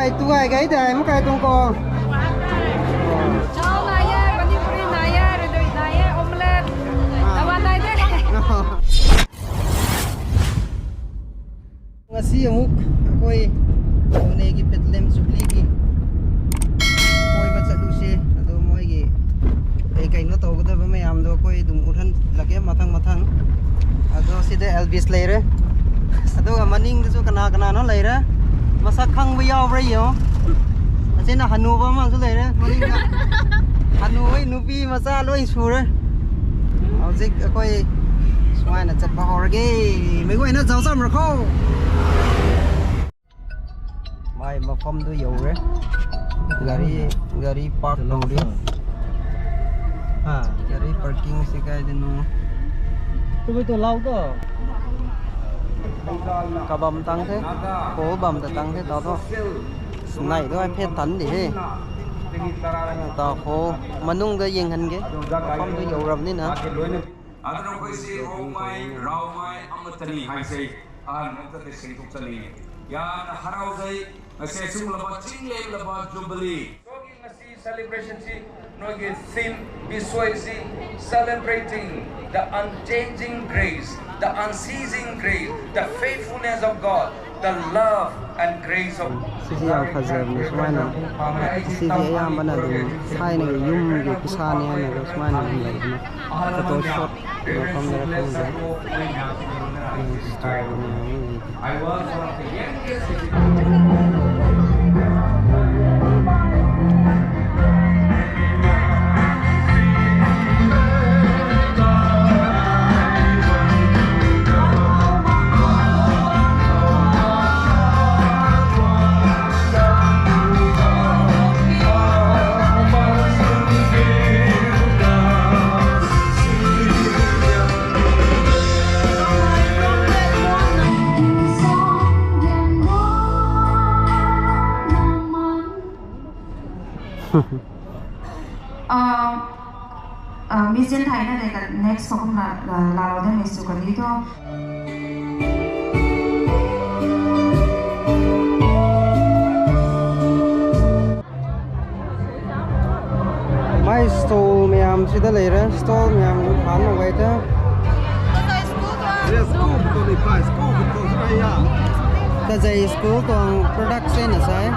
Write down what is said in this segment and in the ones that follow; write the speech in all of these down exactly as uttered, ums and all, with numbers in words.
Tu gay gay de, makai tuang ko. Chow nai e, Manipuri nai e, redui nai e, omelette. Ah. Dawa nai de. Ngasi amuk, akoi, Pune ki Bethlehem Jubilee ki koi ba chat lu se, ado moi ki, kai kai na tau ka ta ba mayam do koi dum uran lage mathang mathang. Ado si de Elvis lei re. Ado ga maning de su kana kana no lei re. Masak khang bu yau re yo. Asina hanu ba ma su lei re. Maning na. Hanu e nupi macha loi su re. Hauzik akoi suai na chat ba hau rage. Mei guay na zau sam ra kho. Mai mafam tu yau re. Gari, gari park tang re. Ha, gari parking si kai de nu. Tu bi tu lau to. Kabam tang the. Ko bam ta tang the ta to. Nai do ai phet tan di he. Ta ko manung da yeng han ge. Mafam tu yau ram ni na. Atanokoi si Rongmei, Raumei, Amatani hai se, an nokta te sing tuk chani. Yan harau zai, ngase sung laba, ching lem laba, Jubilee. Sogi ngasi celebration si, nogi theme, bisoi si, celebrating the unchanging grace, the unceasing grace, the faithfulness of God, the love and grace of Sisi yau kha zam ni sumai na. Sisi ayam bana ding, sai na yum gi kisa ni na sumai na ding lei na. Photo shot, welcome, welcome, welcome. Mizin thai na de ka next khou kum la, la, la lo de mei su ka ni tho. Mei stall mayam si da lei re, stall mayam lu phaan na gay the. Tazei school tuang product se na sai.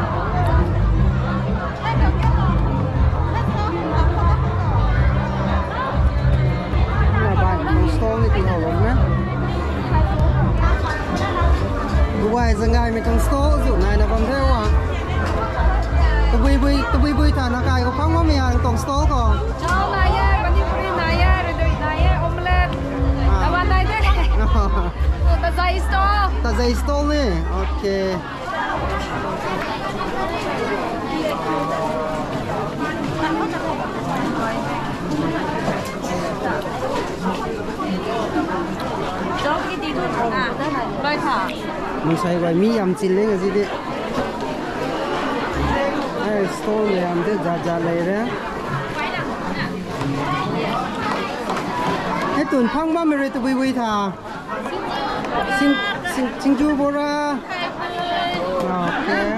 Na bai, stall ni ti hou lou na. Dubai zangai mei tuang stall zu nai na bam the wa. Tabui bui, tabui bui ta na kai ko phang ma mei ang tuang stall ko. Chow nai e, Manipuri nai e, redui nai e, omelette. Ah. Dawa nai de. Tazei stall. Tazei stall ni. Okay. Mansei guay mi yam chil le nga zi de. Ai, stall le yam de, jat jat le re. Hei tun phang bam mei rui tabui bui tha. Sing, sing, singju bora. Okay.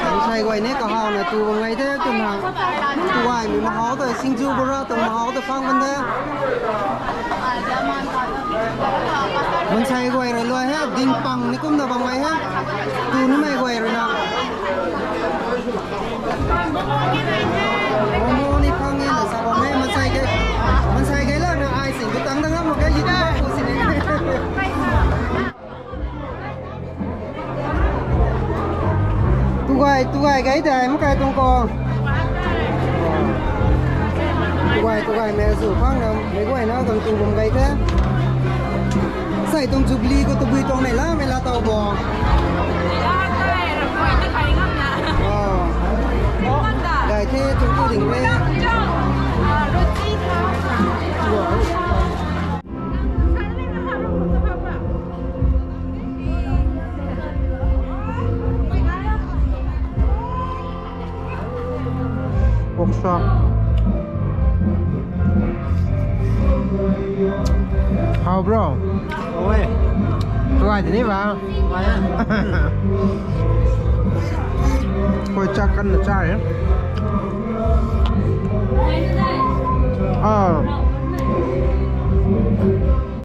Mansei guay ni kahaw na tu bam ngai the, tu na. Tu guay mi mahau tu, singju bora tu mahau tu phang bam the. Mansei guay rui luai he, ding pang ni kumna bam ngai he. Tu ni mei guay rui na. Momo ni phang e na sa bam e, mansei gay, mansei gay la na ai sing, tu tang dang mak gay, YouTube pu sini. Tu gay, tu gay gay de, makai tuang ko. Tu gay, tu gay mei zu phang na, mei guay na kan tu bam gay the. Sai tuang Jubilee khou tabui tuang nei la, mei la tau bo. Gay the, tuang tu ding the. Pork chop. How, bro? Oi. Ai, tini ba. Koi chak kan na cha e. Ah.